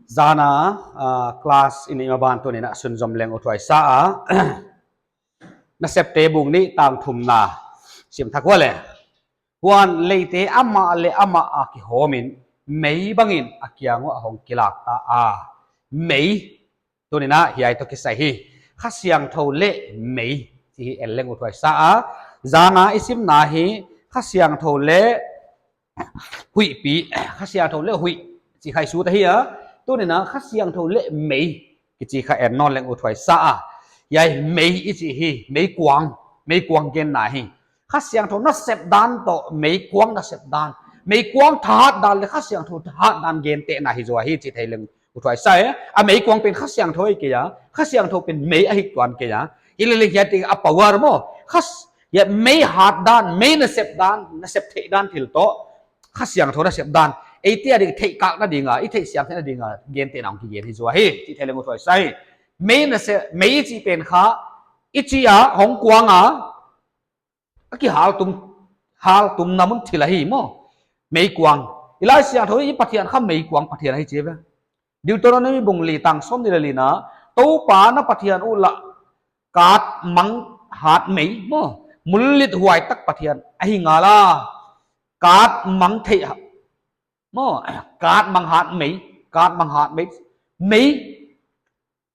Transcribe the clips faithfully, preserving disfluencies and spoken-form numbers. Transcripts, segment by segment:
Zana, ah, class i neih maban tuni'n a sunzom leng uthuai sa a. Nasepte bung nih tang thumna sim thak ua leh. Huan leite amah leh amah a kihawmin mei bangin a kiang uah a hong kilak ta a. Mei, tuni'n hiai toh kisai hi. Kha Siangthou leh mei chih hi en leng uthuai sa a. Zana i simna hi Kha Siangthou leh huihpi, Kha Siangthou leh huih chih kha i sut ahi a. Tuni'n Kha Siangthou leh mei kichi kha en nawn leng uthuai sa a. Hiai mei i chih hi meikuang, meikuang genna hi. Kha Siangthou nasep dan toh meikuang nasep dan, meikuang thahat dan leh Kha Siangthou thahat dan gentehna hi zaw hi chih theih leng uthuai sa e. A meikuang pen Kha Siangthou ahi kei a, Kha Siangthou pen mei ahih tuan kei a. Hilele hiai teng a power maw. Kha s-, hiai mei hat dan, mei nasep dan, nasep theih dan thil toh Kha Siangthou nasep dan, eite a ding theih kak na ding a, i theih siam theih na ding a gentehna hong kigen hi zaw hi chih theih leng uthuai sa e. Mei nasep, mei i chih pen kha, i chih a hong kuang a, a kihal tum, hal tumna mun thil ahi maw. Meikuang. I Laisiangthou i Pathian kha meikuang Pathian ahi chi ve. Deuteronomy bung li tang sawmnih leh li'n, Toupa na Pathian uh lah kat mang hat mei maw, mullit huai tak Pathian ahi ngal a. Kat mang theih ha-, maw, kat mang hat mei, kat mang hat mei, mei,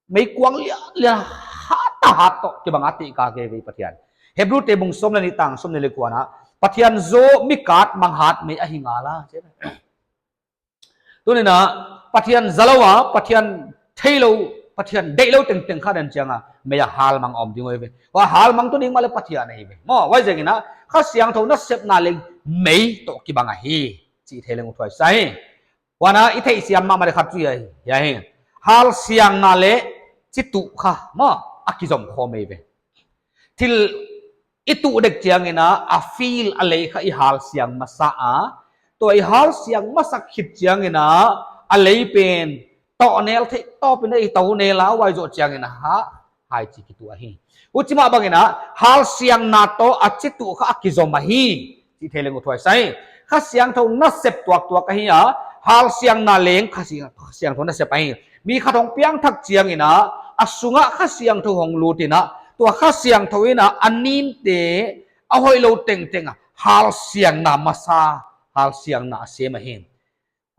meikuang lian, lian hat a hat toh kibang a tih ka ke ve Pathian. Hebrute bung sawm leh nih tang sawmnih leh kua'n, Pathian zaw mi kat mang hat mei ahi ngal a. Tuni'n Pathian zalou a, Pathian theilou, Pathian deihlou tengteng kha den chiang a mei a hal mang om ding uh ve. Huai hal mang tuh ding mahleh Pathian ahi ve. Maw, huaiziakin Kha Siangthou nasepna leng mei toh kibang ahi chih theih leng uthuai sa hi. Huan i theihsiam mahmah leh khat chu hiai, hiai hi. Hal siangna leh chituh kha maw, a kizom khawm ahi ve. Thil i tuh dek chiangin a, a feel a lei kha i hal siang masa a. Tua i hal siang masak khit chiangin a, a lei pen toh nel theih, toh pen i toh nel a, huai zoh chiangin a ha, hai chi kituh ahi. Huchi mah bangin a, hal siangna toh a chituh kha a kizom ahi chih theih leng uthuai sa hi. Kha Siangthou nasep tuaktuak ahi a, hal siangna leng Kha Siang-, Kha Siangthou nasep ahi. Mi khat hong piangthak chiangin a, a sungah Kha Siangthou hong lut in a, tua Kha Siangthou in a, a ninte, a hoihlou tengteng a hal siangna masa, hal siangna a sem ahi.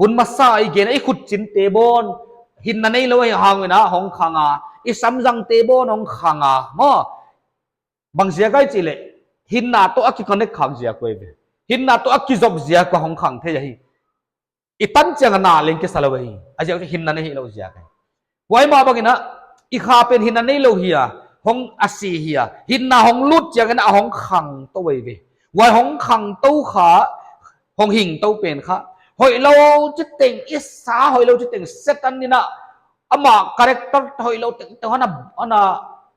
Hun masa i gen a i khutchinte bawn, hinna neilou ahih hangin a hong khang a, i samzangte bawn hong khang a, maw. Bang ziak ahia chih leh, hinna toh a kiconnect khak ziak uh ahi ve. Hinna toh a kizop ziak uh a hong khang thei ahi. I tan chiang a na leng kisa lou ahi. A ziak chu hinna nei hilou ziak ahi. Huai mah bangin a, i kha pen hinna neilou hi a, hong a si hi a, hinna hong lut chiangin a hong khang tou ahi ve. Huai hong khang tou kha, hong hing tou pen kha, hoihlou chiteng i sa, hoihlou chiteng Setan in a, amah character hoihlou tengteng ana, ana,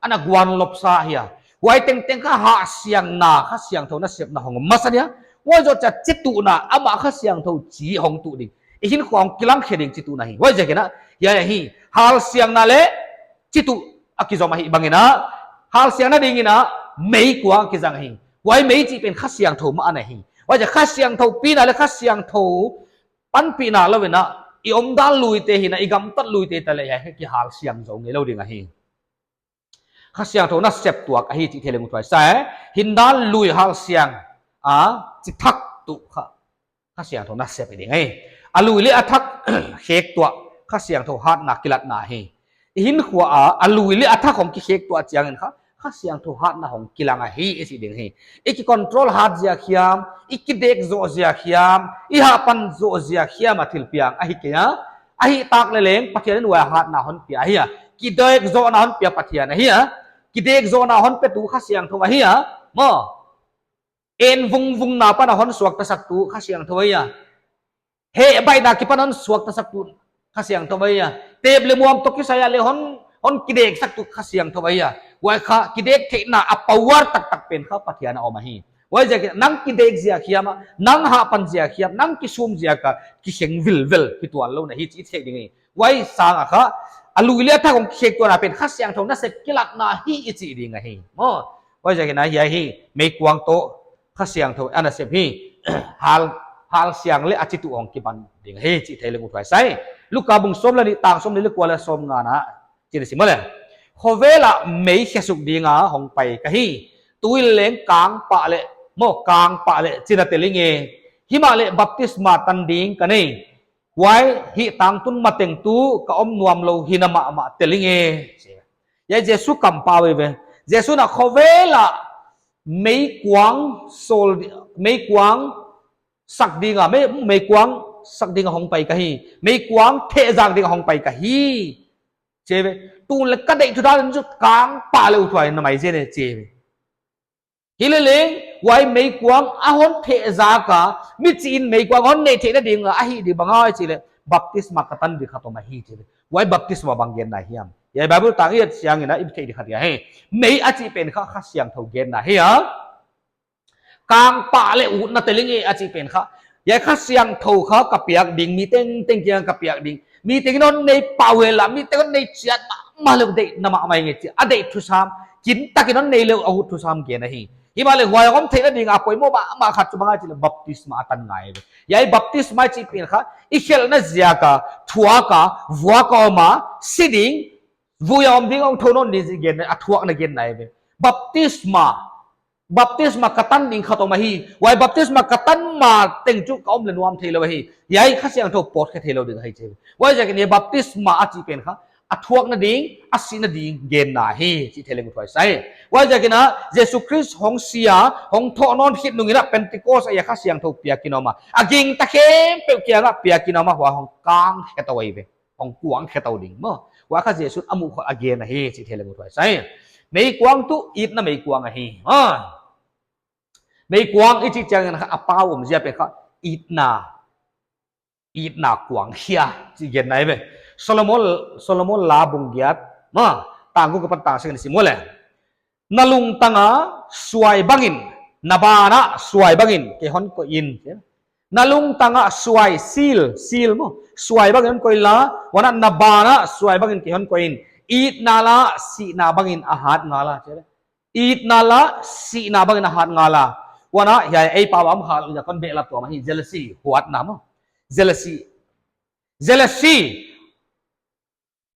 ana guan lopsa hi a. Huai tengteng kha hal siangna, Kha Siangthou nasepna hong masa hi a. Huai zoh chiang chituhna, amah Kha Siangthou chi hong tuh ding, i hinkhua hong kilang khe ding chituhna hi. Huaiziakin a, hiai ahi, hal siangna leh chituh a kizom ahih bangin a, hal siangna dingin a meikuang kizang ahi. Huai mei chih pen Kha Siangthou mah ana hi. Huaiziak Kha Siangthou pina leh Kha Siangthou panpihna louin a, i omdan luite hi'n a, i gamtat luite ta leh hiai kihal siang zou ngeilou ding ahi. Kha Siangthou nasep tuak ahi chih theih leng uthuai sa e. Hindan lui hal siang a, chi thak tuh kha, Kha Siangthou nasep hi ding ahi. A lui leh a thak khek tuah Kha Siangthou hatna kilatna hi. I hinkhua a, a lui leh a thak hong kikhek tuah chiangin kha, Kha Siangthou hatna hong kilang ahi i chih ding hi. I kicontrol hat ziak hiam, i kidek zoh ziak hiam, i hahpan zoh ziak hiam a thil piang ahi kei a. Ahihtak leh leng Pathian in huai hatna hon pia ahi a. Kidek zohna hon pia Pathian ahi a. Kidek zohna hon petu Kha Siangthou ahi a. Maw. En vungvungna pan a hon suaktasak tu Kha Siangthou ahi a. Heh baihna kipan hon suaktasak tu Kha Siangthou ahi a. Tep leh muam toh kisai a leh hon, hon kideksak tu Kha Siangthou ahi a. Huai kha kidek theihna a power taktak pen kha Pathian a om ahi. Huaiziakin nang kidek ziak hiam a, nang hahpan ziak hiam, nang kisum ziak a kikheng vilvel kituan lou na hi chih i theih ding hi. Huai sang a kha, a lui leh a thak hong kikhek tuahna pen Kha Siangthou nasep kilatna hi i chih ding ahi. Maw, huaiziakin a hiai hi, meikuang toh Kha Siangthou a nasep hi, hal, hal siang leh a chituh hong kipan ding hi chih theih leng uthuai sa e. Luka bung sawm leh nih tang sawmnih leh kua leh sawmnga na. Chih na sim maw le. Khovel ah mei khesuk ding a hongpai ka hi. Tuin leng kangpah leh, maw kangpah leh chih na tel ing e. Himahleh baptisma tan ding ka nei. Huai hih tangtun mateng tuh ka om nuam lou hi na mahmah tel ing e. Hiai Jesu kampau eive. Jesu'n a khovel ah meikuang sawl, meikuang sak ding a, mei, meikuang sak ding a hongpai ka hi. Meikuang thehzak ding a hongpai ka hi. Chi ve. Tun leh ka deih thu dan chu kangpah leh uthuai na mai zen e chi ve. Hileleng, huai meikuang a hon thehzak a, michih in meikuang hon neih theihna ding a, ahih ding bang ahia chih leh, baptisma ka tan ding khat om ahi chi ve. Huai baptisma bang genna hiam. Hiai Bible tang i et chiangin a i theih ding khat ahi. Mei a chih pen kha Kha Siangthou genna hi a. Kangpah leh utna tel ing e a chih pen kha. Hiai Kha Siangthou kha ka piak ding, mi tengteng kiang ka piak ding. Mi tengin hon nei pah uh henla, mi tengin hon nei chiat mahmah leh deihna mahmah ing e chi. A deih thusam, kintakin hon nei leh a ut thusam gen ahi. Himahleh huai a om theihna ding a poimoh mahmah khat chu bang ahia chih leh baptisma a tan ngai ve. Hiai baptisma chih pen kha, i khelhna ziak a, thuak a, vuak a om a, si ding, vui a om ding a hong thou nawn ding chih gen, a thuakna genna eive. Baptisma, baptisma ka tan ding khat om ahi. Huai baptisma ka tan mateng chu ka om leh nuam theilou ahi. Hiai Kha Siangthou pawtkhe theilou ding ahi chi. Huaiziakin hiai baptisma a chih pen kha, a thuakna ding, a sihna ding genna hi chih thei leng uthuai sa e. Huaiziakin a Jesu Khrist hong si a, hong thoh nawn khit nungin a Pentecost a hiai Kha Siangthou piakin om a. A gingta khempeuh kiang ah piakin om a, huai hong kang khe tou eive. Hong kuang khe tou ding maw. Huai kha Jesu'n a muh khol a gen ahi chih thei leng uthuai sa e. Meikuang tuh itna meikuang ahi. Ha. Meikuang i chih chiangin kha a pau omzia pen kha itna, itna kuang khia chih genna eive. Solomon, Solomon La bung giat, maw, tang guk apan tang sagih na sim maw le. Na lungtang a suai bangin, na ban ah suai bangin kei hon koih in. Na lungtang ah suai, seal, seal maw, suai bangin hon koih inla, huan ah na ban ah suai bangin kei hon koih in. Itna lah sihna bangin a hat ngal a. Itna lah sihna bangin a hat ngal a. Huan ah hiai ei pau a om kha lou ziak kon behlap tuam ahi, jealousy, huatna maw. Jealousy. Jealousy.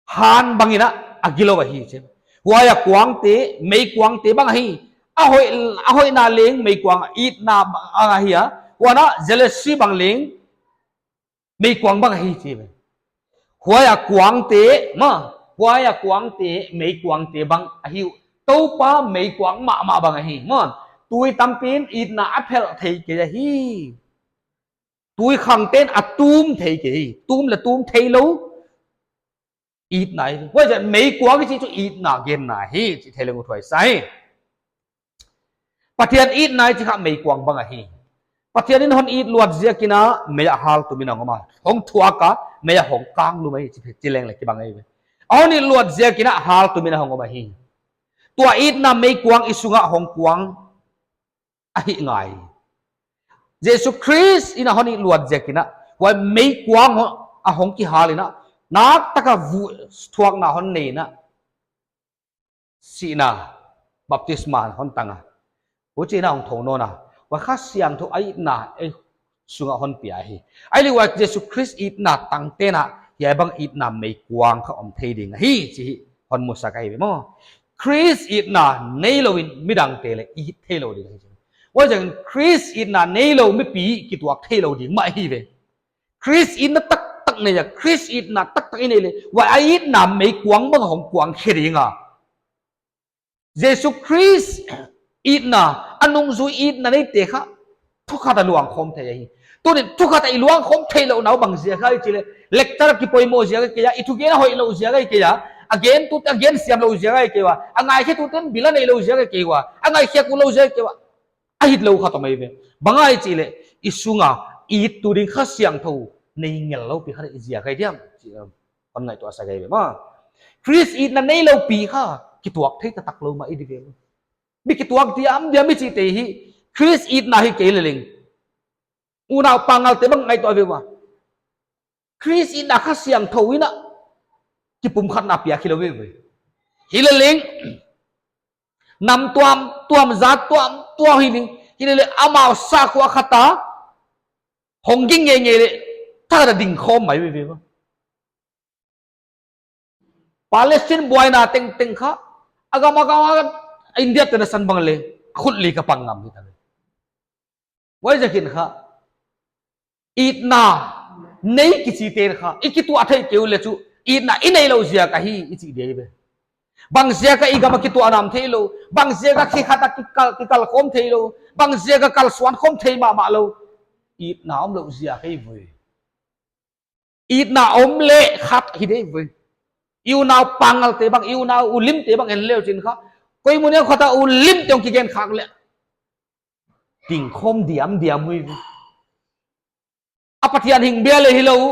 Han bangin a, a gilou ahi chi. Huai a kuangte, meikuangte bang ahi. A hoih, a hoihna leng meikuang, itna bang ahi a. Huan ah jealousy bang leng meikuang bang ahi chi ve. Huai a kuangte, maw, huai a kuangte, meikuangte bang ahi uh. Toupa meikuang mahmah bang ahi, maw. Tui tampi'n itna a phelh thei kei ahi. Tui khangte'n a tum thei kei, tum leh tum theilou. Itna hi. Huaiziakin meikuang i chih chu itna genna hi chih thei leng uthuai sa e. Pathian itna i chih kha meikuang bang ahi. Pathian in hon it luat ziakin a mei ah hal tumin a hong om a. Hong thuak a, mei ah hong kang lum ahi chih, chih leng leh kibang eive. A hon it luat ziakin a hal tumin a hong om ahi. Tua itna meikuang i sungah hong kuang ahih ngai. Jesu Khrist in a hon it luat ziakin a, huai meikuang a hong kihal in a, naktak a vuh thuakna hon nei in a, sihna, baptisma hon tang a. Huchiin a hong thou nawn a, huai Kha Siangthou a itna ei sungah hon pia hi. Ahihleh huai Jesu Khrist itna tangte'n a, hiai bang itna meikuang kha om thei ding ahi chih hon musak ahi ve maw. Khrist itna neilou in midangte leh it theilou ding ahi. Huaiziakin Khrist itna neilou mipi kituak theilou ding mah ahi ve. Khrist itna taktak nei a, Khrist itna taktak i neih leh, huai a itna meikuang bang hong kuang khe ding a. Jesu Khrist itna, a nungzui itna neite kha, thukhat a luang khawm thei ahi. Tunin thukhat a i luang khawm theilou nau bang ziak ahia chih leh, lecture kipoimoh ziak ahi kei a, i thugen a hoihlou ziak ahi kei a, a gen tu, a gen siamlou ziak ahi kei ua, a ngaikhetute'n bil a neilou ziak ahi kei ua, a ngaikhe a kullou ziak ahi kei ua, a hitlou khat om eive. Bang ahia chih leh, i sunga, it tu ding Kha Siangthou, nei ngel lou pi khat i ziak ahi diam, chih, um, hon ngaihtuah sak ahi ve maw. Khrist itna neilou pi kha, kituak thei taktak lou mah i di ve maw. Mi kituak diamdiam i chihte hi, Khrist itna hi kei leleng. Unau pangalte bang ngaihtuah ve ua. Khrist itna Kha Siangthou in a, kipumkhatna pia khelou ve ve. Hileleng, nam tuamtuam, zat tuamtuam hi ding. Hileleng amau sakhua khat a, hong ging ngeingei leh, thakhat a ding khawm mai ve ve maw. Palestine buaina tengteng kha, a gam a gam a India te nasan bang le, khut li ka pang ngam hi ta le. Huaiziakin kha, itna nei kichi ten kha, i kituah thei kei uleh chu, itna i neilou ziak ahi, i chi dia ve. Bang ziak a i gam a kituah nam theilou, bang ziak a khi khat a kikal, kikal khawm theilou, bang ziak a kalsuan khawm thei mahmah lou, itna omlou ziak ahi ve. Itna om leh khat hi dei ve. I unau pangal te bang, i unau ulim te bang en leu chin kha. Koi mun a khat a ulim te ong kigen khak leh, ding khawm diamdiam uh ve. A Pathian hing bia le hilou.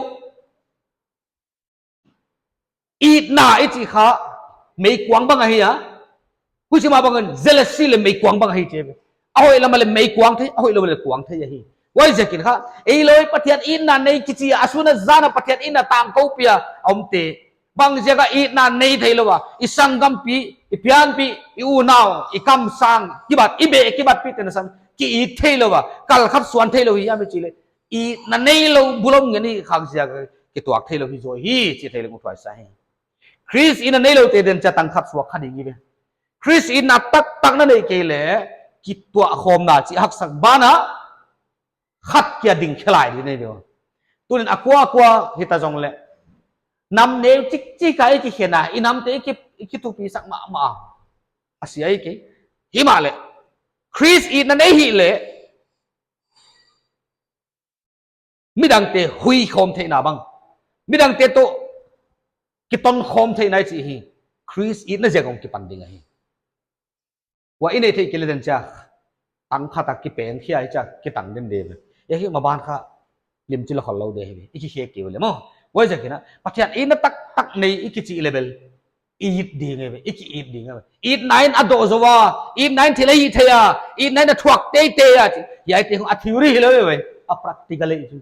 Itna i chih kha meikuang bang ahi a. Huchi mah bangin jealousy le meikuang bang ahi chi ve. A hoih lam a le meikuang thei, a hoih lou le kuang thei ahi. Huaiziakin kha, ei loi Pathian itna nei kichi a, a sun a zan a Pathian itna tangkoupih a omte. Bang ziak a itna nei theilou a, i sanggampi, i pianpi, i unau, i kamsang, kibat, i beh kibatpi te nasan, ki-it theilou a, kal khat suan theilou hi a mi chi le. Itna neilou bul om ngen i khak ziak a kituak theilou hi zaw hi, chi thei le mu tuai sa hi. Khrist itna neilou te den cha tang khat suak kha ding i ve. Khrist itna taktak na nei kei leh, kituah khawmna chi haksa ban a, khat kia ding khelai di nei ve. Tunin a kua kua hita zong leh, nam neu chikchik a i kikhen a, i nam te i ki, i kithupisak mahmah a. A sia i kei. Himahleh, Khrist itna nei hi leh, midangte hui khawm theihna bang, midangte toh kiton khawm theihna i chih hi, Khrist itna ziak ong kipan ding ahi. Huai i nei theih kei le den cha, tang khat a kipeng khia i cha, kitang den de ve. Huai hi maban kha, limchi la khol lou de hi ve. I kikhe kei uleh maw. Huaiziakin a, Pathian itna taktak nei i kichi leh bel, it ding e ve, i ki-it ding e ve. Itna in a doh zou a, itna in thil a hih theih a, itna in a thuak teitei a, hiaite hong a theory hilou ve, a practical e chu.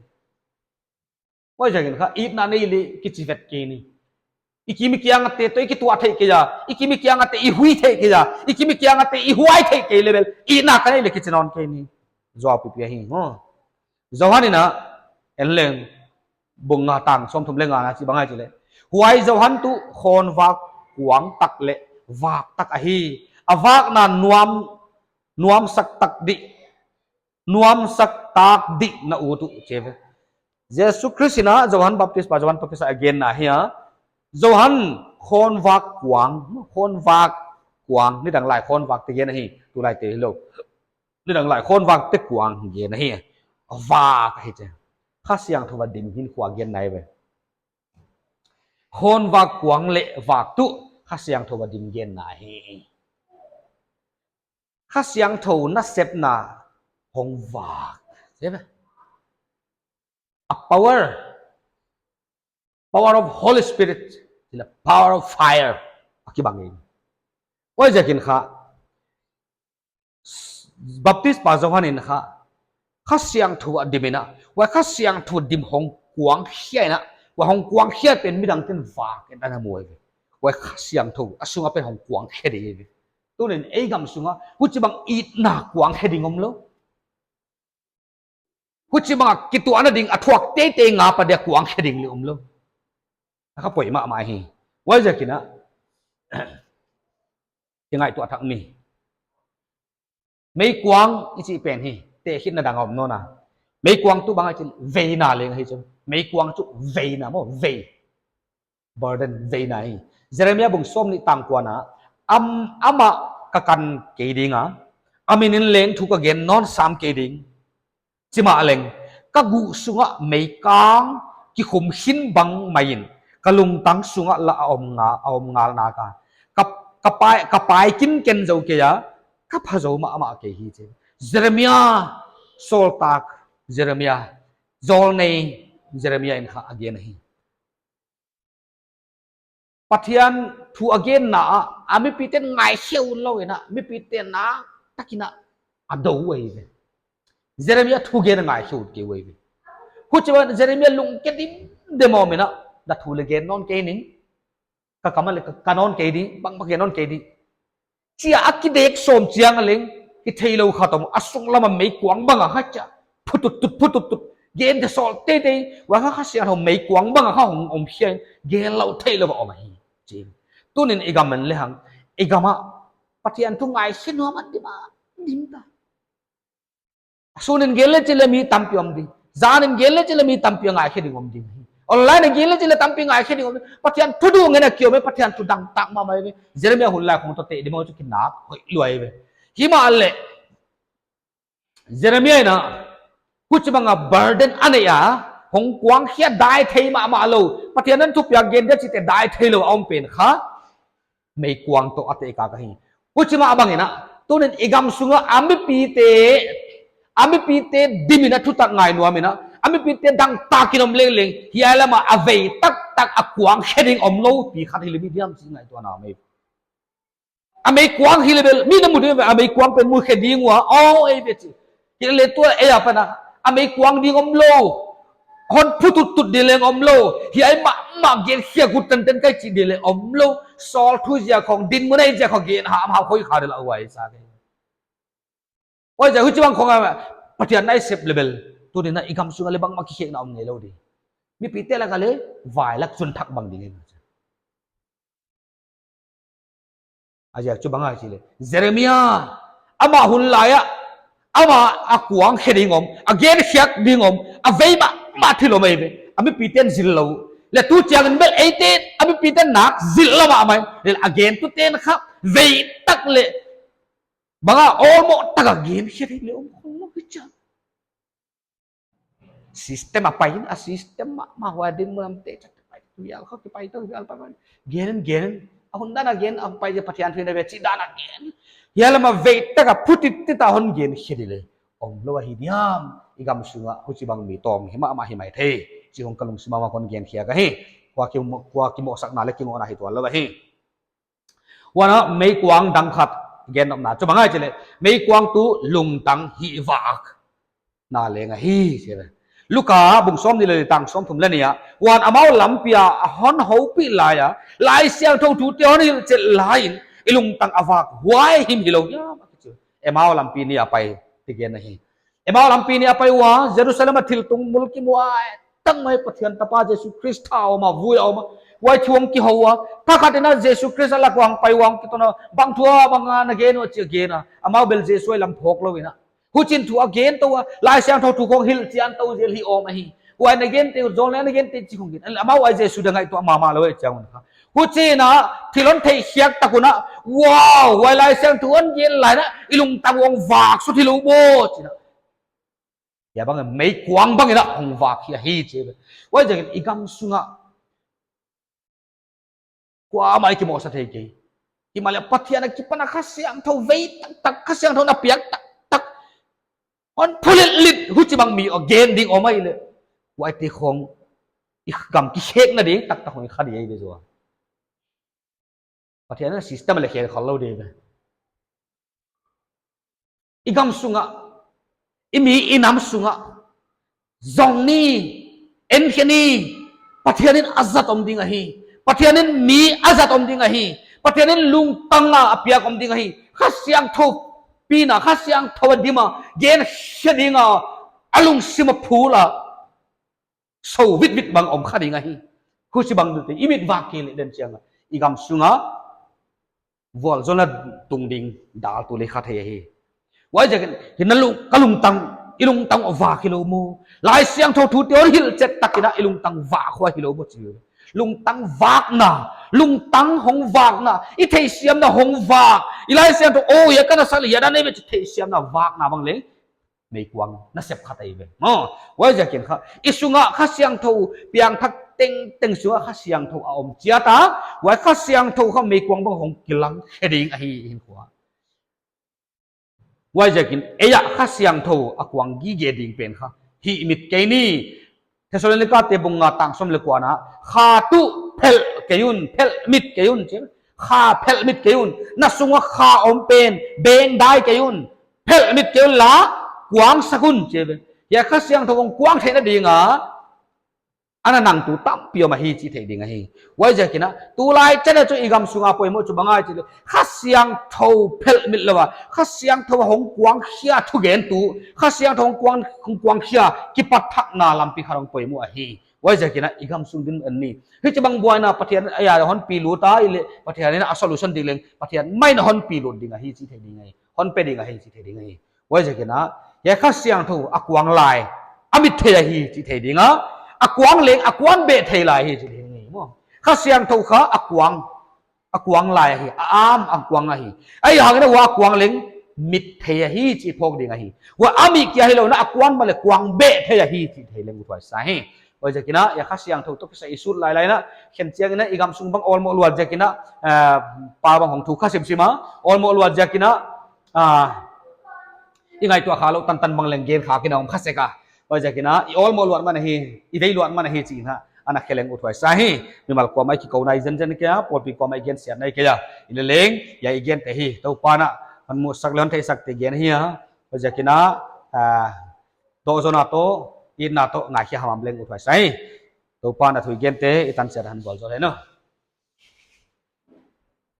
Huaiziakin kha, itna nei le kichi vet kei ni. I kim i kiang a te toh i kituah theih kei a, i kim i kiang a te i hui theih kei a, i kim i kiang a te i huai theih kei leh bel, itna ka nei le kichi nawn kei ni. Zuau pipi ahi, maw. Johan in a, en leng, bung nga tang sawmthum le nga na chih bang ahi chi leh. Huai Johan tuh khawnvak kuang tak leh vak tak ahi. A vakna nuam, nuamsak tak di, nuamsak tak di na ut uh chi ve. Jesu Khrist in a Johan Baptistpa Johan toh kisai a genna hi a. Johan khawnvak kuang, khawnvak kuang, nidang lai khawnvak te gen ahi, tulai te hilou. Nidang lai khawnvak te kuang gen ahi. Vak ahi chi. Kha Siangthou a dim hinkhua genna ahi ve. Khawnvak kuang leh vak tuh Kha Siangthou a dim genna ahi. Kha Siangthou nasepna hong vak. Chi ve. A power. Power of Holy Spirit, in a power of fire. A kibang in. Huaiziakin kha, Baptistpa Johan in kha, Kha Siangthou a dim in a, huai Kha Siangthou dim hong kuang khia in a, huai hong kuang khia pen midang ten vak in a na mu ve. Huai Kha Siangthou, a sung a pen hong kuang khia ding ve. Tunin ei gam sung a, huchibang itna kuang khia ding omlou. Huchibang a kituahna ding a thuak teitei nga pa dia kuang khia ding le omlou. A kha poi mahmah hi. Huaiziakin a, kingaihtuah thak mi. Meikuang i chih pen hi, tehkhinna dang om nawn a. Meikuang tuh bang ahi chih leh veina leng ahi chu. Meikuang chu veina maw, vei. Burden veina hi. Jeremiah bung sawmnih tang kua na, am, amah ka kan kei ding a, a min in leng thu ka gen nawn sam kei ding. Chi mah leng, ka guh sung a meikang kikhum khin bang mai in, ka lungtang sung a lah a om nga, a om ngal nak a. Ka, ka pai, ka pai kinken zou kei a, ka pha zou mahmah kei hi chi. Jeremiah, sawltak Jeremiah, zawlnei Jeremiah in kha a gen ahi. Pathian thu a genna ah, a mipite'n ngaikhe utlou in a, mipite'n a, tak in a, a dou uh ahi ve. Jeremiah thugen a ngaikhe ut kei uh ahi ve. Huchibang Jeremiah lungke dimdem a om in a, na thu le gen nawn kei ning. Ka kam a le ka, ka nawn kei ding, bangmah gen nawn kei ding. Chia a kidek sawm chiang a leng, kitheilou khat om, a sung lam a meikuang bang a kha chia. Phutut tut, phutut tut. Gen te sawl teitei, huai kha Kha Siangthou meikuang bang a kha hong om khia in, gen lou theilou a om ahi. Chi. Tunin i gam en lehang, i gam ah Pathian thu ngaikhe nuam a dim a, dim ta. Sun in gen le chih leh mi tampi om ding. Zan in gen le chih leh mi tampi a ngaikhe ding om ding. Online in gen le chih leh tampi ngaikhe ding om ding. Pathian thu dungin a ki om e, Pathian thu dangtak mahmah ve. Jeremiah hun lai khong toh te ding mah chu kinak hoih lua ve. Himahleh Jeremiah in a, huchibang a burden a nei a, hong kuangkhia dai thei mahmah lou, Pathian in thupiak gen dia chihte dai theilou a om pen kha, meikuang toh a tehkak ahi. Huchimah bangin a, tunin i gam sunga a mipite, a mipite dimin a thutak ngai nuamin a, a mipite dangtakin om lengleng, hiai lam ah a vei taktak a kuangkhe ding omlou pi khat hi leh mi diam chih ngaihtuahna mai. A meikuang hi leh bel, mi na mu ding, a meikuang pen mukhe ding ua, aw, ei ve chi. Hi leh tua ei apan a, a meikuang ding omlou. Hon phu tuttut ding leng omlou. Hiai mahmah gen khia kut tenten kai chih ding leng omlou. Saul thu ziak khong, dinmun a ziak khong gen hamham khoi kha ding la uai sa ke. Huaiziak huchibang khong a, Pathian na i sep leh bel, tunin a i gam sunga leh bangmah kikhekna om ngeilou ding. Mipite lak a leh, vai lak chun thak bang ding e. A ziak chu bang ahia chih leh, Jeremiah, amah hun lai ah, amah a kuangkhe ding om, a genkhiak ding om, a vei mahmah thil om ei ve. A mipite'n zil lou. Leh tu chiangin bel eite'n, a mipite'n nak zil lou mahmah. Leh a gentute'n kha, vei tak leh, bang a, awlmoh tak a genkhe thei leh om khol lou hi chia. System a pai in, a system mahmah huai dinmun lam te chat pai, vial khong kipai tou, vial pai pai. Gen, gen, a hun dan a gen, a pai je Pathian thu in a ve chih dan a gen. Hiai lam a vei tak a phu tittit a hon genkhe ding leh omlou ahi diam, i gam sunga huchibang mi tawm hi mahmah hi maithei. Chih hong ka lungsim a kon genkhia ka hi. Kua ki, kua kimohsakna leh kingohna hi tuan lou ahi. Huan a meikuang dang khat gen nopna chu bang ahia chih leh, meikuang tuh lungtang hihvakna leng ahi, chi ve. Luka bung sawmnih leh li tang sawmthum leh nih ah, huan amau lampi a a hon houpih lai a, Laisiangthou thute hon hilhchet lai in, i lungtang a vak huai himhim hilou hiam, a kichi. Emau lampi nih a pai, ti gen ahi. Emau lampi nih a pai ua, Jerusalem a thiltung mul kimuai tak mai Pathian tapa Jesu Khrist a om a, vui a om a, huai thu hong kihou ua, thakhat in a Jesu Khrist a lak uah hong pai ua hong kiton a, bang thu a bang a na gen uh chi a gen a, amau bel Jesu a lam phawk lou in a. Huchiin thu a gen tou a, Laisiangthou thu khong hilhchian tou zel hi om ahi. Huai na gente uh, zong leh na gente chih khong gen. Amau a Jesu dang ngaihtuah mahmah lou e chiang un kha. Huchiin a, thil hon theihkhiak tak un a, wow, huai Laisiangthou hon gen lai in a, i lungtang hong vak suk hilou maw, chi in a. Hiai bang meikuang bangin a hong vak hi ahi chi ve. Huaiziakin i gam sunga kuamah i kimohsa thei kei. Himahleh Pathian akipan a Kha Siangthou vei taktak, Kha Siangthou na piak taktak hon phu lilih, huchibang mi a gen ding om ahi leh, huaite khong i gam kikhekna ding taktak khong i kha ding ahi ve zaw. Pathian in system leh khek khol lou ding ve. I gam sunga, i mi i nam sunga, zong ni, enkhe ni, Pathian in a zat om ding ahi. Pathian in mi a zat om ding ahi. Pathian in lungtang a a piak om ding ahi. Kha Siangthou pina, Kha Siangthou a dim a, genkhe ding a, a lungsim a phul a, sou vitvit bang om kha ding ahi. Huchibang dute i mit vak kei leh den chiang a, i gam sunga vualzawlna tung ding dal tu leh kha thei ahi. Huaiziakin, hi na lung, ka lungtang, i lungtang vak hilou maw. Laisiangthou thute hon hilhchet tak in a i lungtang vak huai hilou maw chi. Lungtang vakna, lungtang hong vakna, i theihsiamna hong vak. I Laisiangthou, oh, hiai ka na sak leh hiai dan ahi ve chi theihsiamna vakna bang leng meikuang nasep khat ahi ve. Maw, huaiziakin kha, i sunga Kha Siangthou, piangthak tengteng sunga Kha Siangthou a om chiat a, huai Kha Siangthou kha meikuang bang hong kilang khe ding ahi, hinkhua. Huaiziakin, ei a Kha Siangthou a kuang gige ding pen kha, hihmit kei ni, Thessalonika te bung nga tang sawm leh kua na, kha tuh phelh kei un, phelhmit kei un, chi. Kha phelhmit kei un, na sunga kha om pen, bengdai kei un, phelhmit kei un la, kuangsak un, chi ve. Hiai Kha Siangthou hong kuang theihna ding a, ana nang tu tampi om ahi chih theih ding ahi. Huaiziakin a, tulai chan a chu i gam sunga poimoh chu bang ahia chih leh, Kha Siangthou phelhmit lou a, Kha Siangthou a hong kuangkhia thugentu, Kha Siangthou hong kuang, hong kuangkhia kipahtahna lampi khat hong poimoh ahi. Huaiziakin i gamsung ding en ni. Hichibang buaina Pathian in a hon pilut a i leh, Pathian in a solution ding leng Pathian mah in a hon pilut ding ahi chih thei ding ahi. Hon pe ding ahi chih thei ding ahi. Huaiziakin hiai Kha Siangthou a kuang lai, a mit thei ahi chih thei ding a, a kuang leng a kuan beh thei lai hi chih thei ding ahi maw. Kha Siangthou kha a kuang, a kuang lai ahi, a am a kuang ahi. Ahihhangin huai a kuang leng mit thei ahi chih phawk ding ahi. Huai a mit kia hilou in a kuan mah leh kuang beh thei ahi chih thei leng uthuai sa hi. Huaiziakin hiai Kha Siangthou toh kisai i sut lailai in, khenchiang in i gamsung bang awlmoh luat ziakin, pa bang hong thu kha simsim a, awlmoh luat ziakin i ngaihtuah kha louh tantan bang leng gen khak in a om kha sek a. Huaiziakin i awlmoh luat man ahi, i vei luat man ahi chih in ana khe leng uthuai sa hi. Mimal kuamah i kikouna i zenzen kei a, pawlpi kuamah i gensiatna i kei a, i leh leng hiai i gente hi Toupa'n a hon musak leh hon theihsakte gen hi a. Huaiziakin dohzawna toh, itna toh ngaikhia hamham leng uthuai sa hi. Toupa'n a thu i gente i tansiat a hon vualzawl hen aw.